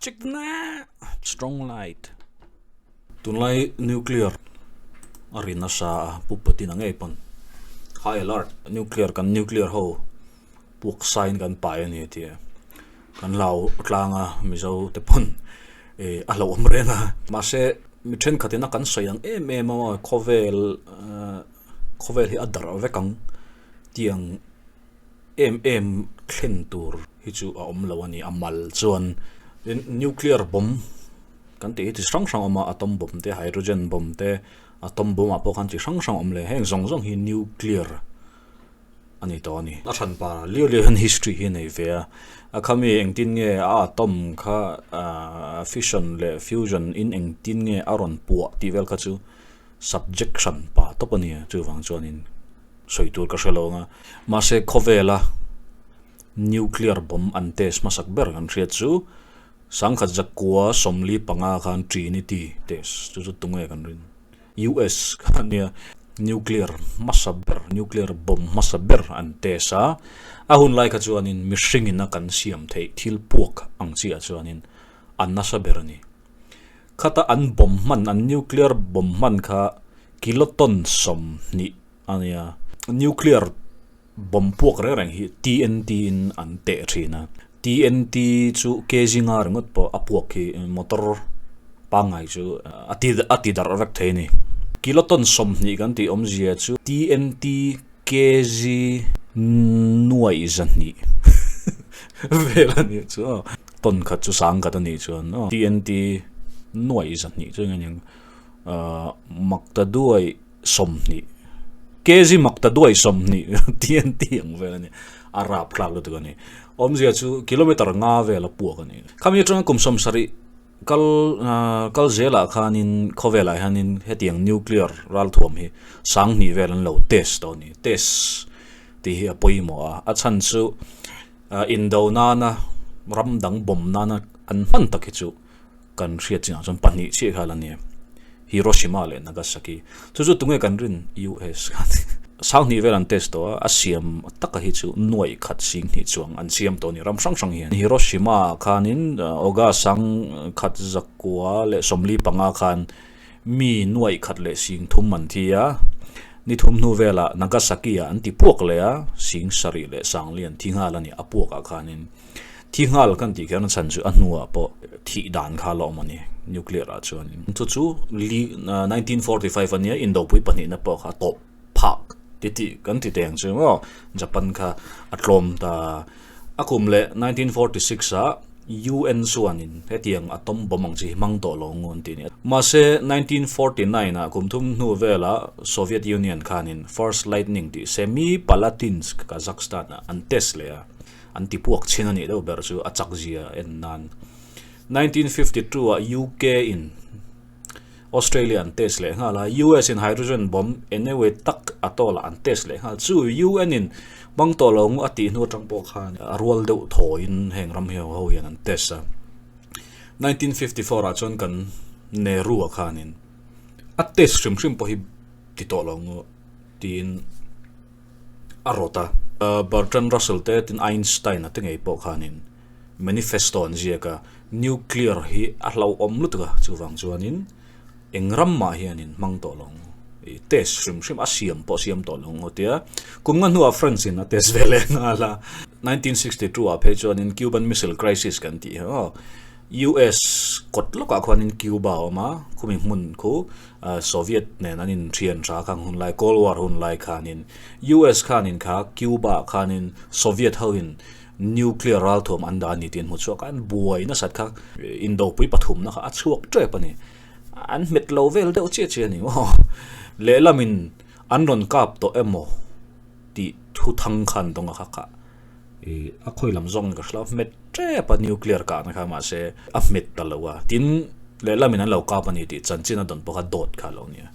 Check na strong light. Tunlai nuclear a ri nasa a Pu Putin a ngei pawn high alert nuclear kan nuclear ho puak sain kan pai a ni a ti a kan hlau tlang a Mizo te pawn eh a hlauhawm reng a mahse mi thenkhat in a kan sawi ang em em a khawvel ah khawvel hi a darh vek ang tiang em em thlen tur hi chu a awm lo a ni a mal chuan tin nuclear bomb kan tih hi chi hrang hrang a awm a atom bomb te hydrogen bomb te atom bomb ah pawh khan chi hrang hrang a awm leh heng zawng zawng hi nuclear a ni tawh a ni a hran pa liau liau hian history hi a nei ve a a khami engtin nge a atom kha ahh fission leh fusion in engtin nge a rawn puah tih vel kha chu subject hran pa tawp a ni a chuvang chuanin sawi tur ka hre lo ang a mahse khawvela nuclear bomb an test hmasak ber kan hriat chu sangkhat zakua 45 khan Trinity test chu chu tunge kan rin US kha ania nuclear hmasa ber nuclear bomb hmasa ber an test a a hun lai kha chuanin mihring in a kan siam theih thil puak ang chiah chuanin a nasa ber a ni. Khata an bomb hman, an nuclear bomb hman kha kiloton 20 a nia. Nuclear bomb puak reng reng hi TNT in an teh thin a. TNT chu kg nga ringawt pawh a puak hi motor pangngai chu a ti a ti darh vek thei a ni. Kiloton 20 kan tih awmzia chu TNT kg nuaih 200 vel a nih chu aw. Ton khat chu sang khat a nih chuan aw TNT nuaih 200 chu eng eng ahh makta duai 20 kg makta duai 20 TNT ang vel a ni a rap thlak lutuk a ni awmzia chu kilometer nga vel a puak a ni khami atanga kum 70 kal ahh kal zelah khanin khawvelah hianin hetiang nuclear ralthuam hi 2000 vel an lo test tawh a ni test tih hi a pawimawh a a chhan chu. Indo nana ram dang bomb nana an hman tak hi chu kan hriat chinah chuan pahnih chiah kha la nia Hiroshima leh Nagasaki chu chu tunge kan rin US kha 2000 vel an test tawh a a siam taka hi chu nuaih khat 20 chuang an siam tawh a ni ram hrang hrang hian Hiroshima ah khanin August 1945 khan Mi nuaih khat leh 3000 an thi a, ni thum hnu velah Nagasaki-ah an ti puak leh a, 7000 leh 4000 an thi nghal a ni, a puakah khanin thi nghal kan tih kher chhan chu a hnuah pawh thih dan kha la awm a ni, nuclear-ah chuanin. Chu chu li 1945 a nia, indopui pahnihna pawh kha a tawp phak ti tih kan ti teng chu maw, Japan kha a tlawm ta. A kum leh 1946 ah UN chuanin hetiang atom bomb ang chi hi hmang tawh lo ngun tih a ni. Mahse 1949 ah kum thum hnu velah Soviet Union khanin First Lightning tih Semipalatinsk, Kazakhstan ah an test leh a, an ti puak chhin a nih deuh ber chu a chak zia en nan. 1952 ah UK in Australia an test leh nghal a, US in hydrogen bomb Enewetak atoll ah an test leh nghal. Chu UN in hmang tawh lo ngu a tih hnu atang pawh khan a rual deuh thawiin heng ram hi ho hian an test a. 1954 ah chuan kan Nehru ah khanin a test hrim hrim pawh hi ti tawh lo ngu tiin a rawt a. Bertrand Russell te tin Einstein a te ngei pawh khanin Manifesto an ziak a, nuclear hi a hlauhawm lutuk a, chuvang chuanin eng ram mah hianin hmang tawh lo ang, ih test hrim hrim a siam pawh siam tawh lo ang aw tia. Kum nga hnuah France in a test ve leh nghal a, 1962 ah phei chuanin Cuban Missile Crisis kan tih hi aw, US kawt lawkah khuanin Cuba a awm a, khumi hmun khu Soviet nen an inthian tha khang hun lai Cold War hun lai khanin US khanin kha Cuba ah khanin Soviet hoin Nuclear ralthuam an dah a ni tih an hmu chhuak a, an buai nasat kha indopui pathumna kha a chhuak tep a ni. An hmet lo vel deuh chiah chiah a ni maw? Lehlamin an rawn kap tawh emaw tih thu thang kha an dawng a kha kha ih a khawi lam zawng in ka hre lo, a hmet tep a nuclear kahna kha mahse a hmet ta lo a, tin lehlamin an lo kap a ni tih chanchin a dawn pawh kha dawt kha a lo nia.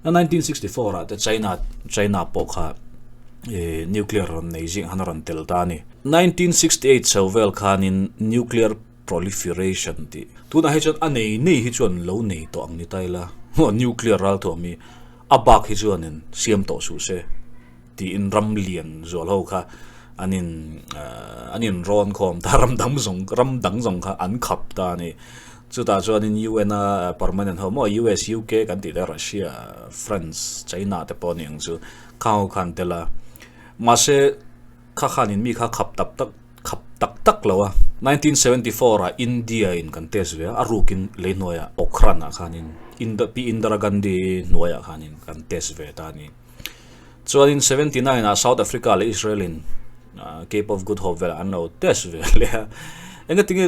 1964 ah te China China pawh kha eh nuclear rawn nei zing han a rawn tel ta a ni. 1968 chho vel khanin nuclear proliferation tih tunah hi chuan a nei nei hi chuan lo nei tawh ang ni ta ila nuclear ralthuam hi a bak hi chuanin siam tawh suh se tiin ram lian zual ho kha. An in an in rawn khawm ta ram dang zawng ram dang zawng kha an khap ta a ni. Chutah chuanin UN a permanent ho maw US, UK kan tih te Russia, France, China te pawh a ni ang chu khang ho khan tel a. Mahse kha khanin mi kha khap tak tak khap tak tak lo a. 1974 ah India in kan test ve a, a rukin lei hnuaiah Pokhran ah khanin Pi Indira Gandhi hnuaiah khanin kan test ve ta a ni. Chuanin 79 ah South Africa leh Israel in Cape of Good Hope velah an lo test ve leh a. Engatinge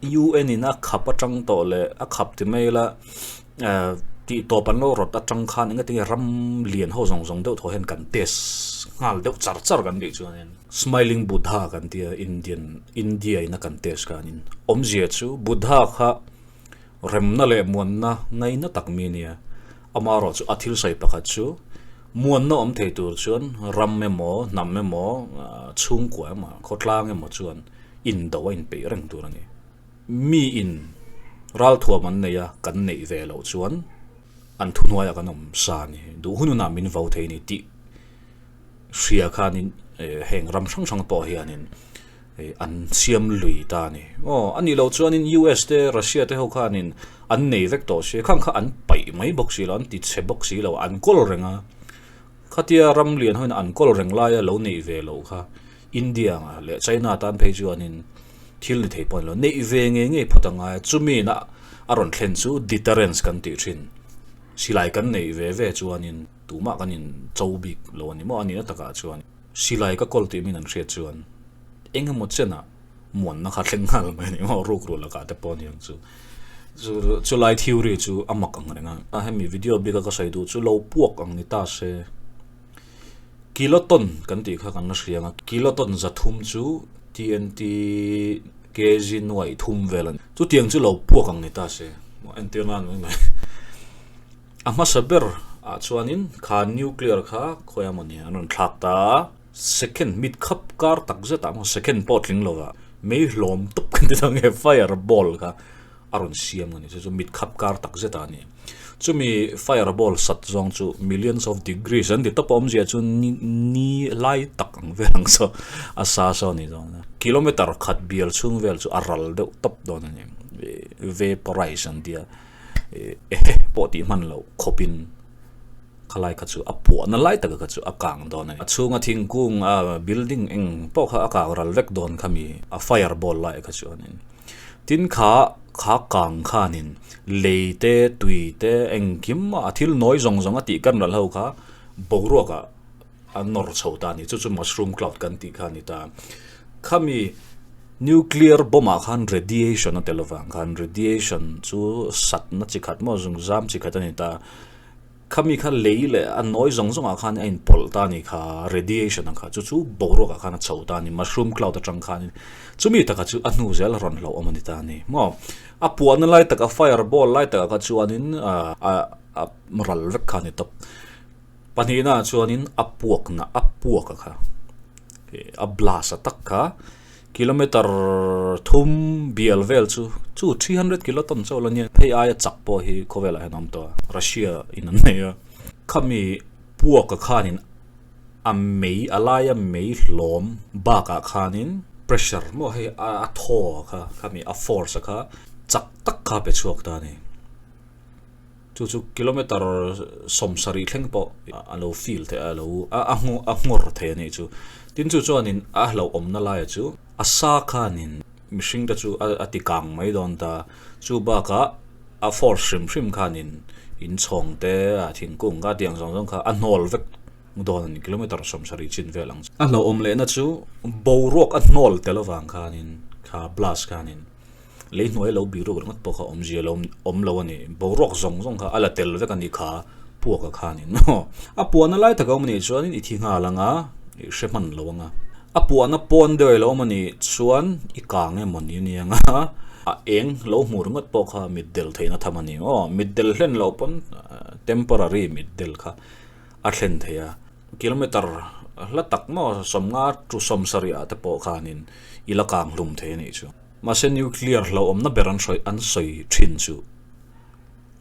UN in a khap atang tawh leh a khap ti mai ila tih tawp an lo rawt atang khan engatinge ram lian ho zawng zawng deuh thaw hian kan test nghal deuh char char kan tih chuanin Smiling Buddha kan tia Indian India in a kan test khanin awmzia chu Buddha kha Remna leh muanna ngaina tak mi nia. Amaherawh chu a thil sawi pakhat chu muanna awm thei tur chuan ram emaw, hnam emaw, chhungkua emaw, khawtlang emaw chuan indo a inpeih reng tur a ni. Mi in ralthuam an nei a, kan neih ve loh chuan an thuhnuaiah kan awm sa a ni. Duh hun hunah min vo thei a ni tih hria khanin heng ram hrang hrang pawh hianin an siam lui ta a ni. Aw, a nih loh chuanin US te Russia te ho khanin an nei vek tawh si a, khang kha an paih mai bawk si lo, an ti chhe bawk si lo, an kawl reng a. Khatia ram lian hoin an kawl reng laia lo neih ve loh kha India anga leh China tan phei chuanin thil ni thei pawh a ni lo. Neih ve ngei ngei phawt a ngai a, chumi ina a rawn thlen chu deterrence kan tih thin. Silai kan neih ve ve chuanin tumah kan in cho bik lo a ni maw a nihna takah chuan. Silai ka kawl tih min an hriat chuan eng emaw chenah muanna kha thleng nghal mai a ni maw ruk ruh lakah te pawh a ni ang chu. Chu chulai theory chu a mak ang reng a. A hemi video bika ka sawi duh chu lo puak ang ni ta se. Kiloton kan tih kha kan la hria ang a. Kiloton 300 chu TNT kg nuaih thum vel a ni. Chutiang chu lo puak ang ni ta se. Entir nan mai mai. A hmasa ber ah chuanin kha nuclear kha khawi a mawni an rawn thlak ta a, second mit khap kar tak zet ah maw second pawh tling lo ah mei hlawm tawp kan ti dang nge fire ball kha a rawn siam a ni chu chu mit khap kar tak zet ah a ni. Chumi fire ball sat zawng chu millions of degrees an ti tawp a awmzia chu ni ni lai tak ang vel ang saw a sa saw a ni dawn a, kilometer khat bial chhung vel chu a ral deuh tawp dawn a ni vaporize an tia. ehe pawh tih hman loh khawpin khalai kha chu a puahna lai taka kha chu a kang dawn a ni. A chhunga thingkung a building eng pawh kha a kang ral vek dawn kha mi a fire ball lai kha chuan in tin kha kha kang khanin lei te tui te engkim a thil nawi zawng zawng a tih kan ral ho kha boruak ah a nawr chho ta a ni chu chu mushroom cloud kan tih kha a ni ta khami nuclear bomb ah khan radiation a tel avang khan radiation chu satna chi khat maw zung zam chi khat a ni ta khami kha lei leh a nawi zawng zawng ah khan a inpawlh ta a ni kha radiation ang kha chu chu boruak ah khan a chho ta a ni mushroom cloud atang khan chumi taka chu a hnu zel a rawn hlauhawm a ni ta a ni maw a puahna lai taka fire ball lai takah kha chuanin ah a ral vek kha a ni tawp. Pahnihna ah chuanin a puakna a puak a kha a blast a tak kha kilometer thum bial vel chu chu 300 kiloton chauh la nia phei aia chak pawh hi khawvelah hian a awm tawh a Russia in an nei a khami puak a khanin a mei a laia mei hlawm bakah khanin pressure maw hei a thaw a kha khami a force a kha chak tak kha pe chhuak ta a ni. Chu chu kilometer 70 thleng pawh a lo feel theih a, a lo a a nghawr thei a nih chu. Tin chu chuanin a hlauhawmna laia chu a sa khanin mihring te chu a ti kang mai dawn ta. Chu bakah a force hrim hrim khanin inchhawng te a thingkung kha tiang zawng zawng kha a hnawl vek dawn a ni kilometer 70 chin vel ang chu. A hlauhawm lehna chu boruak a hnawl tel avang khanin kha blast khanin Lei hnuai lo bih ruk ringawt pawh kha awmzia lo awm lo a ni. Boruak zawng zawng kha a la tel vek a ni kha puak a khanin maw. A puahna lai tak a awm a nih chuanin i thi nghal ang a, i hre hman lo ang a. A puahna pawn deuh lo awm a nih chuan i kang emaw ni a ni ang a, a eng lo hmuh ringawt pawh kha mitdel theihna tham a ni maw. Mitdel hlen loh pawn temporary mitdel kha a thlen thei a. Kilometer hla tak maw 50 to 70 ah te pawh khanin i la kang hlum thei a nih chu. Mahse nuclear hlauhawmna ber an hrawi an sawi thin chu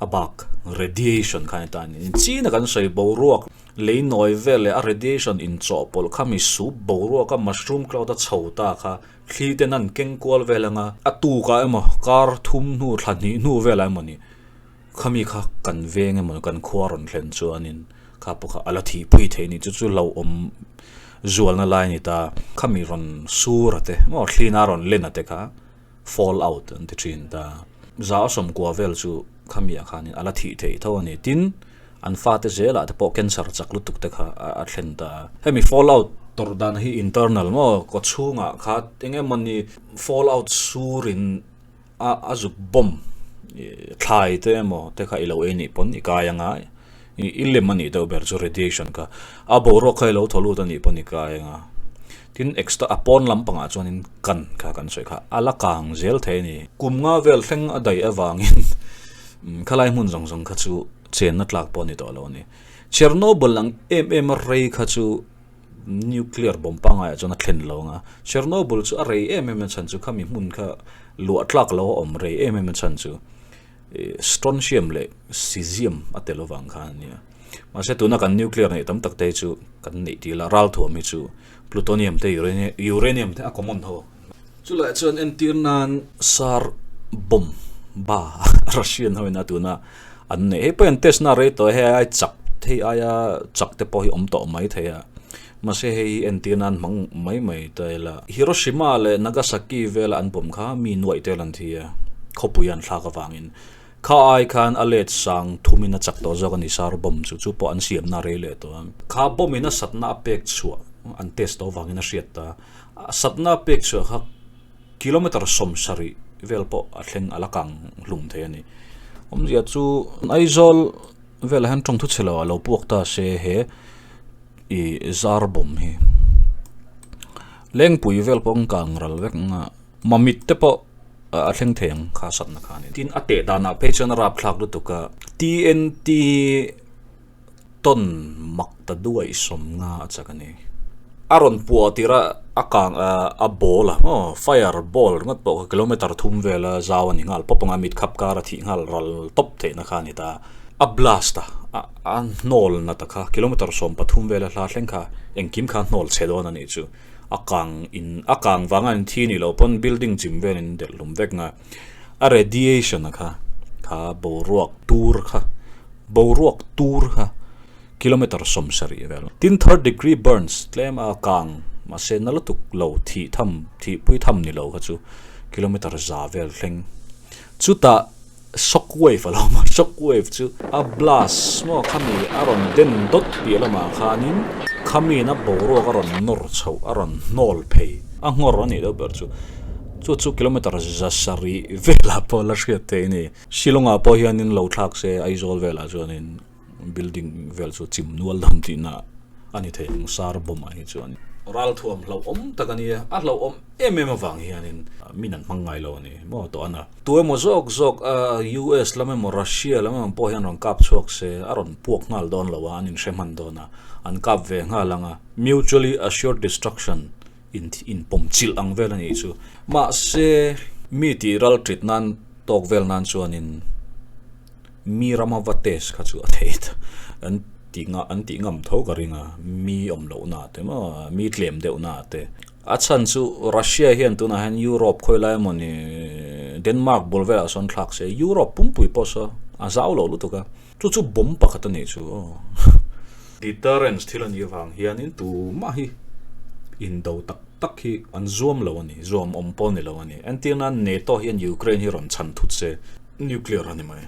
A bak radiation kha a ni ta a ni. China kan sawi boruak lei nawi vel leh a radiation inchawhpawlh kha mi sup boruak a mushroom cloud a chho ta kha thli ten an keng kual vel anga a tukah emaw kar thum hnu thla hnih hnu velah emaw ni khami kha kan veng emaw kan khua rawn thlen chuanin kha pawh kha a la thihpui thei a ni chu chu hlauhawm zualna lai a ni ta khami rawn sur a te maw thlina rawn len a te kha. Fall out an ti thin ta. Za a sawmkua vel chu khamiah khanin a la thih theih tho a ni. Tin, an fate zelah te pawh cancer chak lutuk te kha a thlen ta. Hemi fall out tawrh dan hi internal maw kaw chhungah kha eng emawni fall out surin a a zuk bomb thlai te emaw te kha i lo ei nih pawn i kai anga i lem a nih deuh ber chu radiation kha a boruak kha i lo thaw lut a nih pawn i kai anga. Tin, extra a pawn lampangah chuanin kan kha kan sawi kha a la kang zel thei a ni. Kum nga vel thleng a daih avangin khalai hmun zawng zawng kha chu chenna tlak pawh a ni tawh lo a ni. Chernobyl ang em em a rei kha chu nuclear bomb pangaiah chuan a thlen lo ang a. Chernobyl chu a rei em em a chhan chu khami hmun kha luah tlak lo a awm rei em em a chhan chu strontium leh cesium a tel avang khan a nia. Mahse tuna kan nuclear neih tam tak te hi chu kan neih tih ila ralthuam hi chu plutonium te uranium te a common ho. Chulaiah chuan entir nan sar bomb ba Russian ho ina tuna an neih hei pawh hian test na rei tawh a hei ai chak hei aia chak te pawh hi awm tawh mai thei a mahse hei hi entir nan hmang mai mai ta ila Hiroshima leh Nagasaki vela an bomb kha mi nuaih tel an thi a khawpui an thlak avangin Kha ai khan a let sang thumin a chak tawh zawk a ni sar bomb chu chu pawh an siamna a rei leh tawh a. Kha bomb in a satna a pek chhuah an test tawh avangin a hriat ta. A satna a pek chhuah kha kilometer 70 vel pawh a thleng a la kang hlum thei a ni. Awmzia chu Aizawl velah hian tawng thu chhe lo a lo puak ta se he i zar bomb hi Lengpui vel pawh an kang ral vek ang a. Mamit te pawh a thleng thei ang kha satna kha a ni. Tin, a teh danah phei chuan a rapthlak lutuk a, TNT tawn mak ta duaih sawmnga a chak a ni. A rawn puah tir a, a kang a ball a maw, fire ball ringawt pawh kha kilometer thum vela zau a ni nghal pawp ang a, mit khap kar a thih nghal ral tawp theihna kha a ni ta. A blast a, a hnawl na ta kha kilometer 13 vela hla thleng kha engkim kha a hnawl chhe dawn a nih chu. A kang in a kang vang a in thi nih loh pawn building chim vel in delh hlum vek nga a radiation a kha kha boruak tur kha boruak tur kha kilometer 70 vel tin third degree burns tlem a kang mahse na lutuk lo thih tham thih pui tham ni lo kha chu kilometer 100 vel thleng chutah Shock wave a lo awm a, shock wave chu a blast maw khami a rawn den dawt piah lamah khanin khamiin a boruak a rawn nawr chhoh a rawn hnawl phei a nghawr a nih deuh ber chu chu chu kilometer 700 velah pawh la hriat theih a ni. Shillong ah pawh hianin lo thlak se Aizawl velah chuanin Building vel chu chim nual dawn tihna a ni thei ang sar bomb ah hi chuan. Ralthuam hlauhawm tak a nia, a hlauhawm em em avang hianin min an hmang ngai lo a ni maw tawh ana. Tu emaw zawk zawk a US lam emaw Russia lam emaw pawh hian rawn kap chhuak se a rawn puak nghal dawn lo a, an inhre hman dawn a, an kap ve nghal ang a, mutually assured destruction in inpawm chilh ang vel a nih chu. Mahse mi tih ral tit nan tawk vel nan chuanin. Mi rama va test kha chu a thei ta an tih nga an tih ngam tho ka ring a mi awm loh na te maw mi tlem deuh na te a chhan chu Russia hian tunah hian Europe khawi lai emawni Denmark bul velah sawn thlak se Europe pumpui pawh saw a zau lo lutuk a chu chu bomb pakhat a nih chu aw deterrence thil a nih avang hianin tumah hi indo tak tak hi an zuam lo a ni zuam awm pawh a ni lo a ni entir nan NATO hian Ukraine hi rawn chhan thut se. Nuclear a ni mai.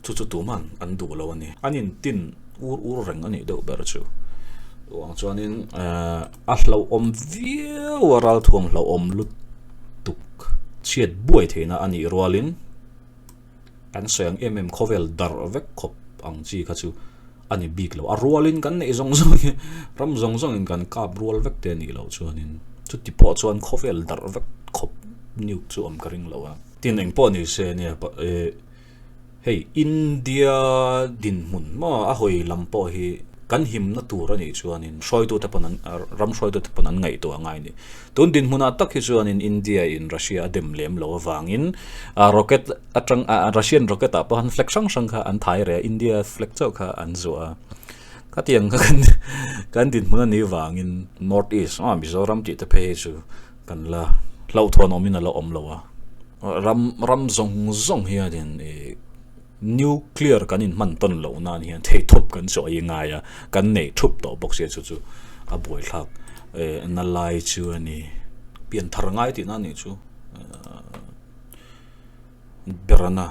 Chu chu tuman an duh lo a ni. An intin ur ur reng a nih deuh ber chu. Chuang chuanin a hlauhawm viau a ralthuam hlauhawm lutuk chhiat buai theihna a nih rualin kan sawi ang em em khawvel darh vek khawp ang chi kha chu a ni bik lo. A rualin kan neih zawng zawng hi ram zawng zawngin kan kap rual vek te a nih loh chuanin chuti pawh chuan khawvel darh vek khawp nuke chu awm ka ring lo a. Tin eng pawh ni se nia eh hei India dinhmun maw a hawi lam pawh hi Kan himna tur a nih chuanin hruaitute pawn an ram hruaitute pawn an ngaihtuah a ngai a ni. Tun dinhmunah tak hi chuanin India in Russia a dem lem loh avangin rocket atang Russian rocket ah pawh han flag hrang hrang kha an thai reh a, India flag chauh kha an zuah a. Khatiang kha kan kan dinhmun a nih vangin North East ah Mizoram tih te phei hi chu kan la hlauhthawn awmin a la awm lo a. Ram ram zawng zawng hianin ih Nuclear kan inhman tawn loh nan hian theihtawp kan chaw ei ngai a, kan neih thup tawh bawk sia chu chu a buaithlak na lai chu a ni. Pian thar ngai tihna a nih chu Berana.